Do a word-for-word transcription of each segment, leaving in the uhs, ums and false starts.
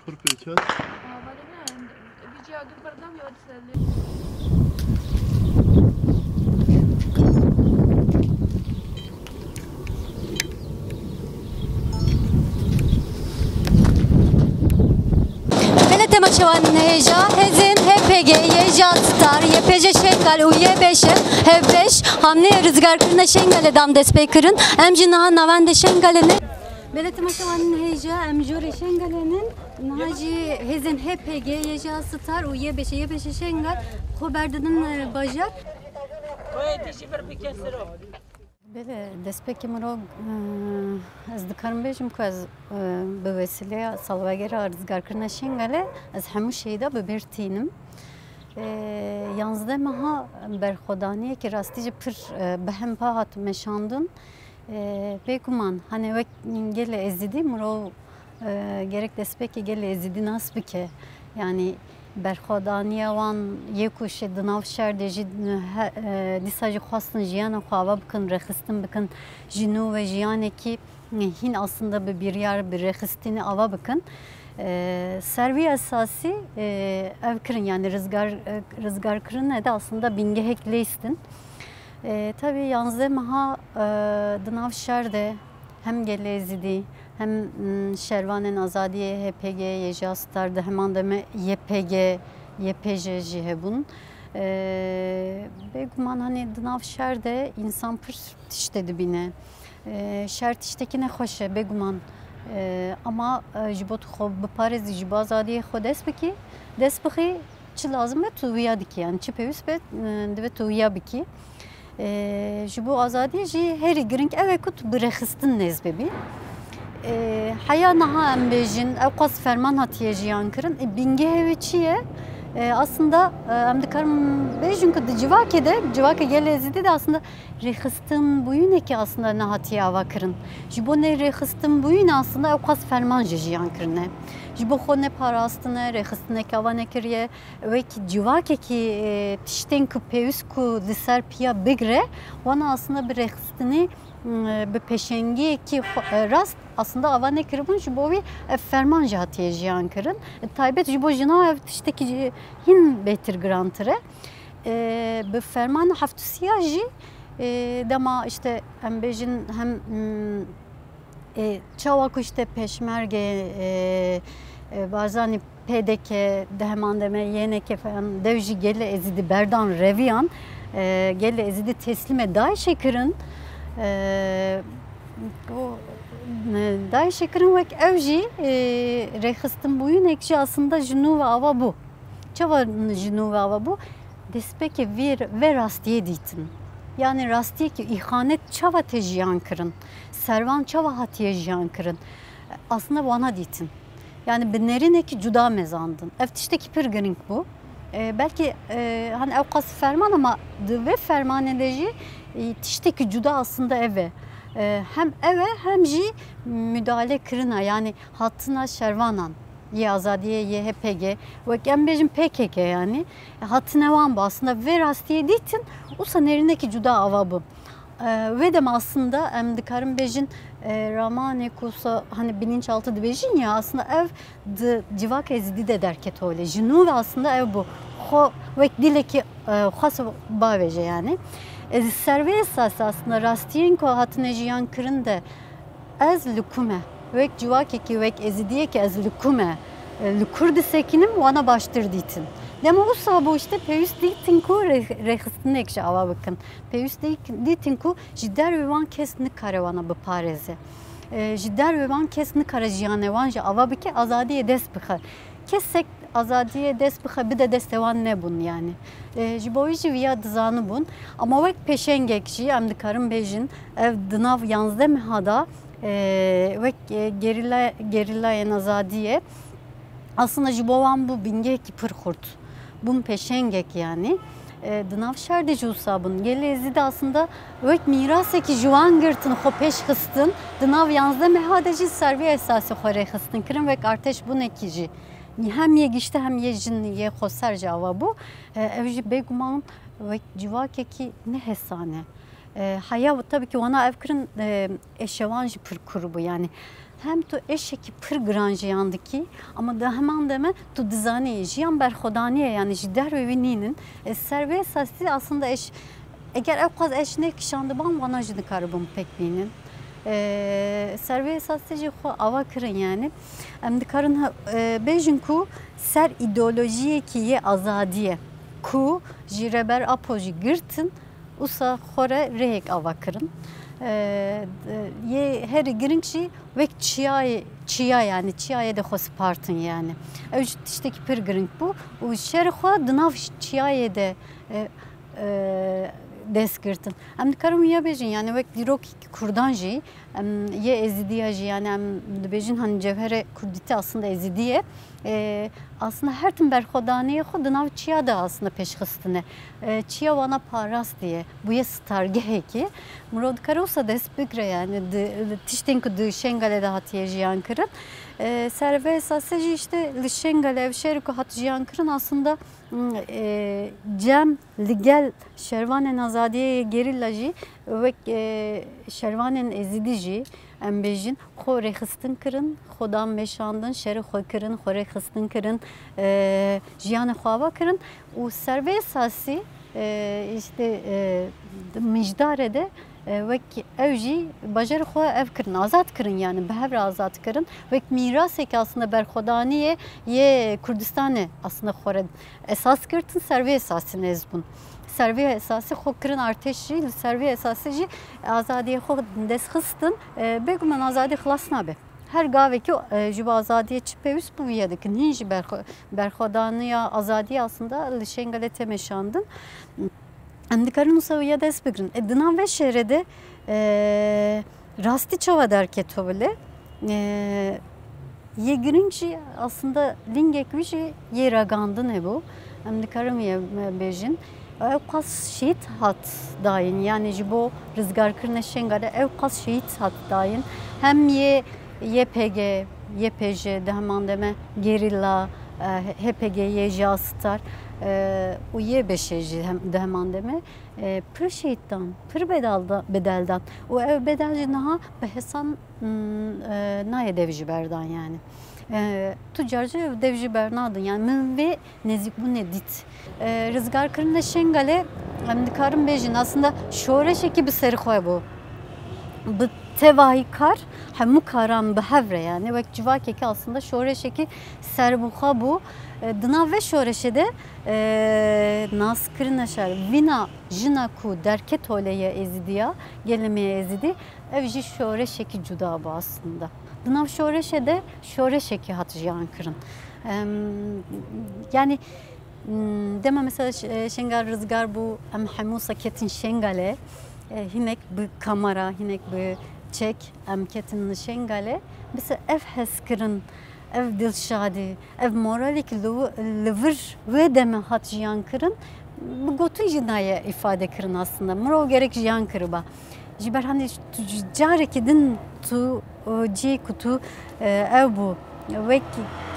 Pir pêçat. Belê temaşevanên hêja, hêzên H P G, YJA Star, YPJ Şengal û YBŞ, HEVBEŞ, hamleyê rizgarkirina Şengalê dan dest pê kirin. Em jî niha navendê Şengalê ne. Belê temaşevanên hêja, em jorê Şengalê nin. Niha jî hêzên H P G, YJA Star û YBŞ, YBŞ Şengal xwe berdidin, e, bajar. Belê, destpêkê mirov, e, ez dikarim bêjim ku ez, e, bi wesîleya salvegera rizgarkirina Şengalê ez hemû şehîda bi bîr tînim. E, yanzdeh meha berxwedaniyekî rastî jî pir, e, bi hempa hat meşandin. E, bêguman, hanê wek gelê Êzidî mirov, e, gerek destpêkê gelê Êzidî nas bike. Yanî berxwedaniya wan yê ku şê di nav şer de jî, he, e, dîsa jî xwestin jiyana xwe ava bikin, rêxistin bikin, ji nû ve jiyanekî hîn aslında bi biryar, bi rêxistinê ava bikin. E, ser vî esasî, e, ev kirin, yanî rizgar, e, rizgarkirine de aslında bingehek lêstin. E, tabii yanzdeh meha, e, di nav şer de hem gelê Êzidî, hem, m, şervanên azadiyê H P G, YJA Star, di heman demê YPG, YPJ jî hebûn. E, bêguman, hani, di nav şer de însan pir tiştê dibîne. E, şer tiştekî nexweş e, bêguman. E, ama, e, ji bo tu xwe biparêzî, ji bo azadiyê xwe dest bikî, dest bixî, çi lazim be tu wiya dikî, yani çi pêwîst be, e, divê tu wiya bikî. E, ji bo azadiyê jî herî giring ew e ku tu bi rêxistin nêz bibî. E, heya niha em bêjin, ew qas ferman hatiye jiyan kirin. E, bingehê wî çi ye? E, aslında, e, em dikarin bêjin ku di civakê de, civakê gelê Êzidî de aslında rêxistin bûyînekî aslında nehatiye ava kirin. Ji bo nê rêxistin bûyîn aslında ew qas ferman jî jiyan kirine. Ji bo xwe neparastine, rêxistineke ava nekiriye. Wek civakekî, e, tiştên ku pêwîst ku li ser piya bigre, wana aslında bi rêxistinî, m, bi pêşengiyekî xwe, e, rast aslında ava nekiribûn, ji bo wî ev ferman jî hatiye jiyan kirin. E, taybet ji bo jina ev tiştekî jî hîn bêtir girantir e. E, bi fermana heftûsiya jî, e, dema işte em bêjin hem, m, E, çawa ku işte Pêşmerge, e, e, Barzanî P D K, di heman demê Y N K falan dev jî gelê Êzidî berdan reviyan, e, gelê Êzidî teslîmê DAIŞê kirin. E, û, e, DAIŞê kirin wek ew jî, e, rêxistinbûyînek jî aslında ji nû ve ava bû. Çawa ji nû ve ava bû? Destpêkê vê, vê rastiyê dîtin. Yanî rastiyekî îxanet çawa tê jiyan kirin? Servan çawa hatiye jiyan kirin? Aslında wana dîtin. Yanî bi nerînekî cuda mezandin. Ev tiştekî pir giring bû. E, belkî, e, hani ew qas ferman ama di vê fermanê de jî, e, tiştekî cuda aslında ev e. E, hem ev e hem jî müdahale kirina, yanî hatina şervanan yê azadiyê yê H P G, wek em bêjin P K K yanî, hatine wan bû. Aslında vê rastiyê dîtin, wisa nêrînekî cuda ava bû. E, wê dem aslında em dikarin bêjin, e, ramanê ku sa, hani bilinçaltı dibêjin ya, aslında ev di civaka Êzidî de derket holê. Ji nû ve aslında ev bû. Xwe wek dîlekî, e, xwest bavêje yanî. E, ser vê esasê aslında rastiyên ku hatine jiyan kirin de Ez li ku me? Wek civakekî, wek êzidiyekî ez li ku me? Li kur disekînim, wana baştir dîtin. Dema wisa bû, işte, pêwîst dîtin ku rê-, rêxistinek ji ava bikin. Pêwîst dî-, dîtin ku ji dervê wan kes nikare wana biparêze. E, ji dervê wan kes nikare jiyanê wan ji ava bike, azadiyê dest bixe. Kesek azadiyê dest bixe, bide destê wan nebûn yanî. E, ji bo wî jî viya dizanibûn. Ama wek pêşengek jî em dikarin bêjin, ev di nav yanzdeh meha de, e, wek, e, gerîla-, gerîlayên azadiyê aslında ji bo wan bû bingehekî pir xurt. Bûn pêşengek yanî. E, di nav şer de jî wisa bûn. Gelê Êzidî aslında wek mîrasekî ji wan girtin, xwe pêş xistin. Di nav yanzdeh meha de jî ser vê esasê xwe rêxistin kirin, wek artêşbûnekî jî. Hem yê giştî hem yê jin yê xweser ji ava bû. E, ew jî bêguman wek civakekî ne hesan e. E, heya tabii ki wana ev kirin, e, eşewan jî pir kur bû yani. Hem tu eşekî pir giran jiyan dikî, ama di heman deme tu dizanî jiyan berxwedanî ye, yani ji dervê wî nînin. E, ser vê esasî aslında eş, eger ew qas eş nekişandiban wana jî nikaribûn pek bînin. E, ser vê esasî jî xwe ava kirin yani. Em dikarin, e, bêjin ku ser îdeolojiyekî yê azadiyê ku ji Rêber Apo jî girtin, Usa xwe re rêyek ava kirin. Ee, yê herî giring jî wek çiyayê, çiya yani, çiyayê de xwe spartin yani. Ew jî tiştekî pir giring bû û şerê xwe di nav çiyayê de, e, e, dest girtin. Em dikarin wiya bêjin yani wek dîrokî Kurdan jî, em yê Êzidiya jî yani em dibêjin hani cewherê Kurdîtî aslında Êzidî ye. E, aslında her tim berxwedaniyê xwe di nav çiya de aslında pêşxistine. E, çiya wana parastiye, bûye stargehekî. Mirov dikare wisa dest bigre yani di, di tiştên ku di Şengalê de hatiye jiyan kirin. E, ser vê esasê jî işte li Şengalê ev şehir ku hat jiyan kirin aslında, m, e, cem li gel şervanên azadiyê gerîla jî wek, e, şervanên Êzidî jî em bêjin, xwe rêxistin kirin, xwe dan meşandin, şerê xwe kirin, xwe rêxistin kirin, e, jiyanê xwe ava kirin û ser vê esasî, e, işte, e, di mijdarê de, e, wek ew jî bajarê xwe ev kirin, azad kirin yani, bi hev re azad kirin. Wek mîraseke aslında berxwedaniyê yê Kurdistanê aslında xwe re esas girtin, ser vê esasî nêz bûn. Ser vê esasî xwe kirin artêş jî, li ser vê esasî jî azadiyê xwe dest xistin. E, bêguman azadî xilas nabe. Her gavekî, e, ji bo azadiyê çi pêwîst bû, wiya dikin. Hîn jî berxwe-, berxwedaniya azadiyê aslında li Şengalê tê meşandin. Em dikarin wisa wiya dest bigrin. E, di nav vê şerê de, e, rastî çawa derket holê? E, yê giring jî aslında lingek wî jî yê ragandinê bû. Em dikarin wiya bêjin. Ew qas şehîd hat dayîn, yani ji bo rizgarkirina Şengalê ew qas şehîd hat dayîn. Hem yê Y P G, Y P J di heman deme, gerîla, e, H P G Y jî a Star, e, û Y B Ş jî hem, di heman deme, e, pir şehîd dan, pir bedal da, bedel dan. Û ev bedel jî niha bi hesan, mm, e, nayê dev jî berdan yani. E, tu car jî ev dev jî bernadin. Yani min vê nêzîkbûnê dît. E, rizgarkirina Şengalê, em dikarin bêjin, aslında şoreşekî bi serî xwe bû. Bi tevahî kar, hemû karan bi hev re, yani wek civakekî aslında şoreşekî serbixwe bû. E, di nav vê şoreşê de, e, naskirina şer, vîna jina ku derket holê ya Êzidiya, gelê me ya Êzidî, ev jî şoreşekî cuda bû aslında. Di nav şoreşê de şoreşekî hat jiyan kirin. Em, yani, m, dema mesela Ş-, e, Şengal rizgar bû, em hemû wisa ketin Şengalê. E, hinek bi kamera, hinek bi çek, em ketin Şengalê. Mesela ev hezkirin, ev dilşadî, ev moralê ki li, li vir wê deme hat jiyan kirin, bi gotin jî nayê îfade kirin aslında. Mirov gerek jiyan kiriba. Ji ber hanê tu ji carekî din tu, e, cihê ku tu, e, ew bû, wek,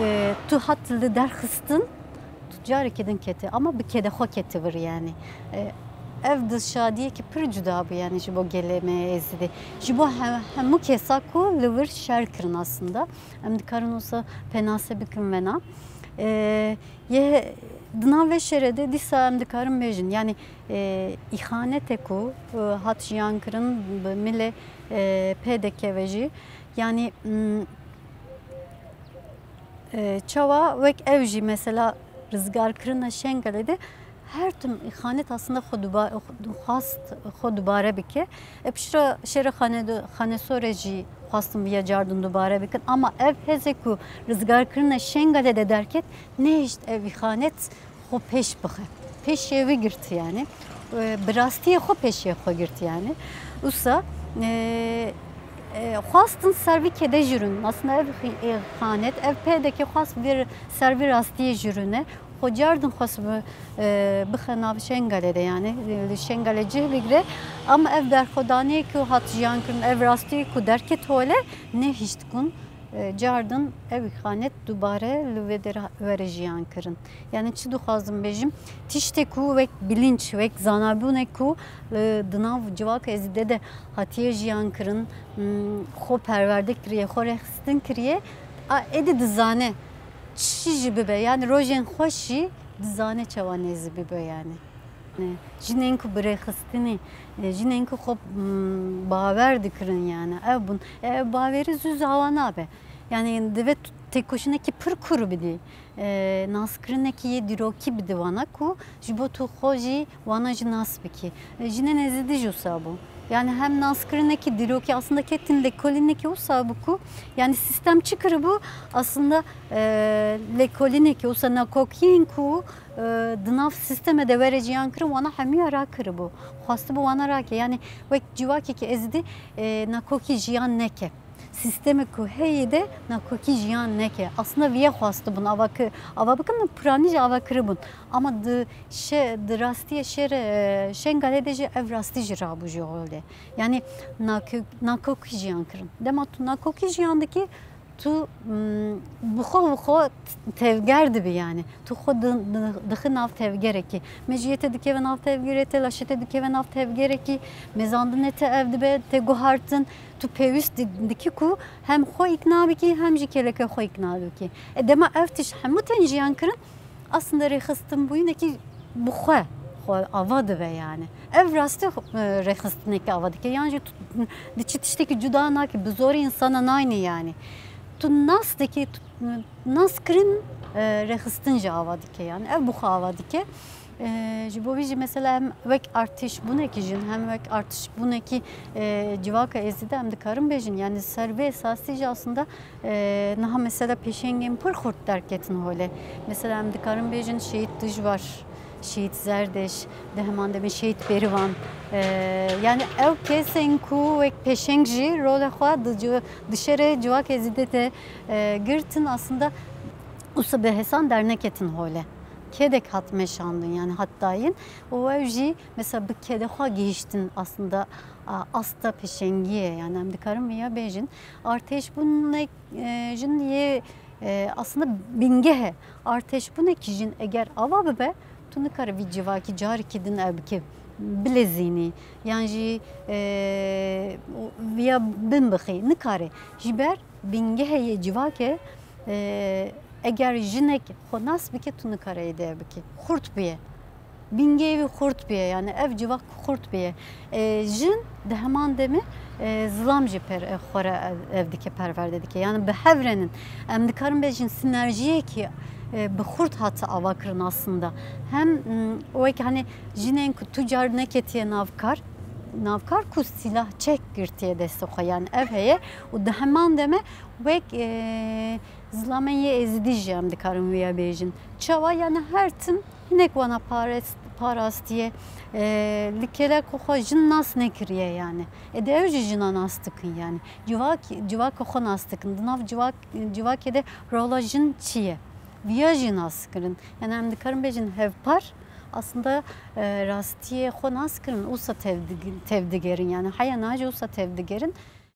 e, tu hat li derxistin, tu carekî din kete, ama bi kêde xwe kete vir yani. E, ev dilşadiyekî pir cuda bû yani ji bo gelê me Êzidî. Ji bo he-, hemû kesa ku li vir şer kirin aslında. Em dikarin wisa penase bikin vena. E, yê di nav vê şerê de dîsa em dikarin bêjin. Yani, e, îxanete ku, e, hat jiyan kirin bi milê, e, P D K ve jî. Yani, m, e, çawa wek ew jî mesela rizgarkirina Şengalê de her tim îxanet aslında xwe duba-, xwast xwe dubare bike. E, piştre şêra Xane-, Xanesorê jî xwastin viya cardin dubare bikin. Ama ev hezê ku rizgarkirina Şengalê de derket, nehişt ev îxanet xwe pêş bixe. Pêşê wî girt yani. E, bi rastiyê xwe pêşê xwe girt yani. Usa, e, e, xwastin ser vî kêde jûrin. Aslında ev xi-, e, îxanet, ev P D K xwast vir, ser vî rastiyê jûrine. Xwe cardin xwest bi, e, bixe nav Şengalê de yani, li Şengalê cih bigre. Ama ev berxwedaniyê ku hat jiyan kirin, ev rastiyê ku derket hole, nehişt kun E, cardin ev îxanet dubare li vê derê were jiyan kirin. Yani çi dixwazim bêjim, tiştê ku wek bilinç, wek zanabûnek ku, e, di nav civaka Êzidî de hatiye jiyan kirin, hmm, xwe perwerde kiriye, xwe rêxistin kiriye, a, êdî dizane çi jî bibe, yani rojên xweş jî dizane çawa nêzî bibe yani. Jinên ku bi rêxistinê, e, jinên ku xwe, mm, bawer dikirin yani. Ev bûn. E, ev bawerî zû zawa nabe. Yani divê tu têkoşînekî pir kûr bidî. E, naskirinekî yê dîrokî bidî wana ku ji bo tu xwe jî wana jî nas bikî. E, jinên Êzidî jî wisa bû. Yani hem naskirinekî dîrokî aslında ketin lêkolînekî wisa bû ku, yani sîstem çi kiribû? Aslında, e, lêkolînekî wisa nakokiyên ku e, di nav sîstemê de were jiyan kirin, wana hemûya rakiribû. Xwestibû wana rake. Yani wek civakekî Êzidî, e, nakokî jiyan neke. Sîstemê ku heye de nakokî jiyan neke. Aslında viya xwestibûn ava ki-, ava bikin, piranî jî ava kiribûn. Ama di şe-, di rastiyê şêrê, e, Şengalê de jî ev rastî jî rabû ji holê. Yani nako-, nakokî jiyan kirin. Dema tu nakokî jiyan dikî, tu, mm, bi xwe, bi xwe tevger dibî yani. Tu xwe di-, di-, dixî nav tevgerekî. Mejiyê te dikeve nav tevgerê te, laşê te dikeve nav tevgerekî, mêzandinê te ev dibe tê guhartin. Tu pêwîst di-, dikî ku hem xwe îkna bikî, hem jî kêleke xwe îkna bikî. E, dema ev tişt hemû tên jiyan kirin, aslında rêxistinbûyînekî bi xwe, xwe ava dibe yani. Ev rastî, e, rêxistinekî ava dike. Yan jî tu diçî tiştekî cuda nakî, bi zorî însana naynî yani. Tu nas dikî, tu, nas kirin, e, rêxistin jî ava dike yani. Ev bi xwe ava dike. E, ji bo vî jî mesela hem wek artêşbûnekî jin, hem wek artêşbûnekî, e, civaka Êzidî em dikarin bêjin. Yani ser vê esasî jî aslında E, niha mesela pêşengên pir xurt derketin holê. Mesela em dikarin bêjin Şehît Dijwar, Şehît Zerdeş, di heman demê Şehît Bêrivan. E, yani ew kesên ku wek pêşeng jî rola xwe di ci-, di şerê civakê Êzidî de, e, girtin aslında wisa bi hesan derneketin holê. Kêdek hat meşandin yani hat dayîn û ew jî mesela bi kêde xwe gihiştin aslında, a, asta pêşengiyê yani em dikarin viya bêjin. Artêşbûnek e, jin yê, e, aslında bingeh e. Artêşbûnekî jin eger ava bibe, tu nikare vî civakî carekî din ev bike, bilezînî, yan jî, e, viya bin bixî. Nikare. Ji ber bingehê yê civakê, e, eger jinek xwe nas bike, tu nikare êdî ev bike. Xurt bûye. Bingehê wî xurt bûye, yani ev civak xurt bûye. E, jin di heman demê, e, zilam jî per, e, xwe re ev, ev dike, perwerde dike. Yani bi hev re nin. Em dikarin bêjin sinerjiyekî, e, bi xurt hate ava kirin aslında. Hem, m, wek hani jinên ku tu car neketiye nav kar, nav kar ku sîlah çek girtiye destê xwe, yani ev heye û di heman demê wek, e, zilamên yê Êzidî jî em dikarin wiya bêjin. Çawa? Yani her tim hinek wana parast-, parastiye, e, li kêleka xwe jin nas nekiriye yani. Êdî ew jî jina nas dikin yani. Civak, civaka xwe nas dikin. Di nav civak, civakê de rola jin çi ye? Viya jî nas kirin. Yani em dikarin bêjin hevpar aslında, e, rastiyê xwe nas kirin, wisa tevdig-, tevdigerin. Yani heya niha jî wisa tevdigerin.